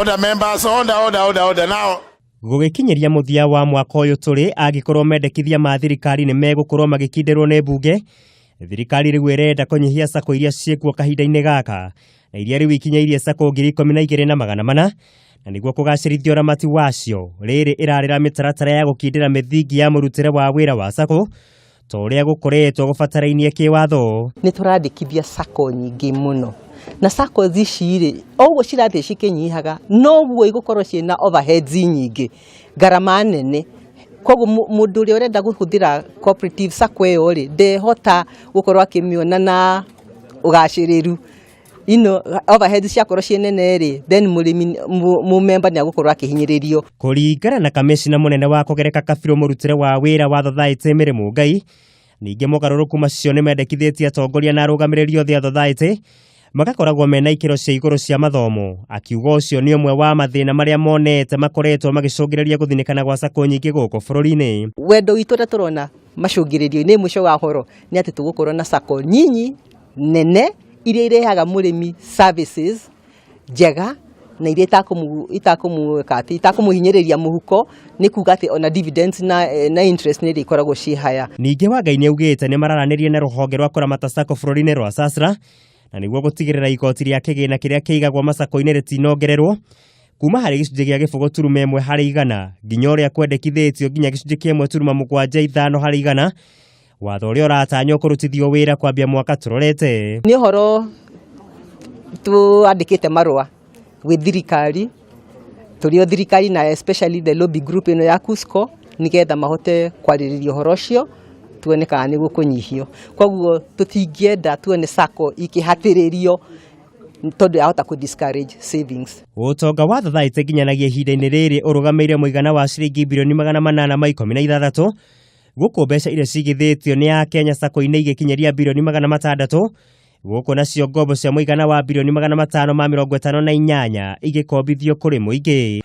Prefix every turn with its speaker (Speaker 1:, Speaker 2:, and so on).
Speaker 1: Order members, order, order, order, order. Now,
Speaker 2: Gũgĩkinyĩria mũthia wa mwaka ũyũ tũrĩ, angĩkorwo mendekithia ma thirikari nĩ megũkorwo magĩkindĩrwo nĩ mbunge, thirikari rĩu ĩrenda kũnyihia sacco iria ciĩkuo kahinda-inĩ gaka na iria rĩu ikinyĩirie sacco 12,400, na nĩguo kũgacĩrithia ũramati wacio, rĩrĩ ĩrarĩra mĩtaratara ya gũkindĩra mĩthingi ya mũrutĩre wa wĩra wa sacco ta ũrĩa gũkoretwo gũbatarainie kĩwatho.
Speaker 3: Nĩ tũrandĩkithia sacco nyingĩ mũno, na sacco ici rĩ, o ũguo cirathiĩ cikĩnyihaga noguo igũkorwo ciĩna overheads nyingĩ, ngarama nene. Koguo mũndũ ũrĩa ũrenda kũhũthĩra cooperative sacco ĩyo rĩ, ndehota gũkorwo akĩmĩona na ũgacĩrĩru. Ino overheads ciakorwo ciĩ nene rĩ, then mũrĩmi, mũmemba nĩ agũkorwo akĩhinyĩrĩrio.
Speaker 2: Kũringana na kamĩcina mũnene wa kũgereka kabirũ mũrutĩre wa wĩra wa thothaitĩ Mary Mũngai, ningĩ mogarũrũku macio nĩ mendekithĩtie atongoria na arũgamĩrĩri othe a thothaitĩ magakoragwo mena ikĩro cia igũrũ cia mathomo, akiuga ũcio nĩ ũmwe wa mathĩna marĩa monete makoretwo magĩcũngĩrĩria gũthinĩkana gwa sacco nyingĩ gũkũ bũrũri-inĩ.
Speaker 3: Wendo witũ ũrĩa tũrona macũngĩrĩrio-inĩ mũico wa horo nĩ atĩ tũgũkorwo na sacco nyinyi nene iria irehaga mũrĩmi services njega na iria itakũmũhinyĩrĩria mũhuko, nĩ kuga atĩ ona dividends na interest nĩ irĩkoragwo ciĩ haya.
Speaker 2: Ningĩ Wangai nĩ augĩte nĩ mararanĩria na rũhonge rwa kũramata sacco bũrũri-inĩ rwa SASRA na nĩguo gũtigĩrĩra igoti rĩa kĩgĩna kĩrĩa kĩigagwo macako-inĩ rĩtinongererwo kuma harĩ gĩcunjĩ gĩa 0.1% nginya ũrĩa kwendekithĩtio nginya gĩcunjĩ kĩa 1.75%, watho ũrĩa ũratanywo kũrutithio wĩra kwambia mwaka tũrorete.
Speaker 3: Nĩ ũhoro twandĩkĩte marũa gwĩ thirikari, tũrĩ o thirikari na especially the lobby group ĩno ya KUSCCO, nĩgetha mahote kwarĩrĩria ũhoro ũcio tuone kana nĩ gũkũnyihio. Koguo tũtingĩenda tuone sacco ikĩhatĩrĩrio tondũ yahota kũ discourage savings.
Speaker 2: Ũtonga wa thothaitĩ nginyanagia ihinda-inĩ rĩrĩ ũrũgamĩire mũigana wa ciringi birioni 816, gũkũ mbeca iria cigithĩtio nĩ Akenya sacco-inĩ igĩkinyĩria birioni 600, gũkũ nacio ngombo cia mũigana wa birioni 558 igĩkombithio kũrĩ mũingĩ.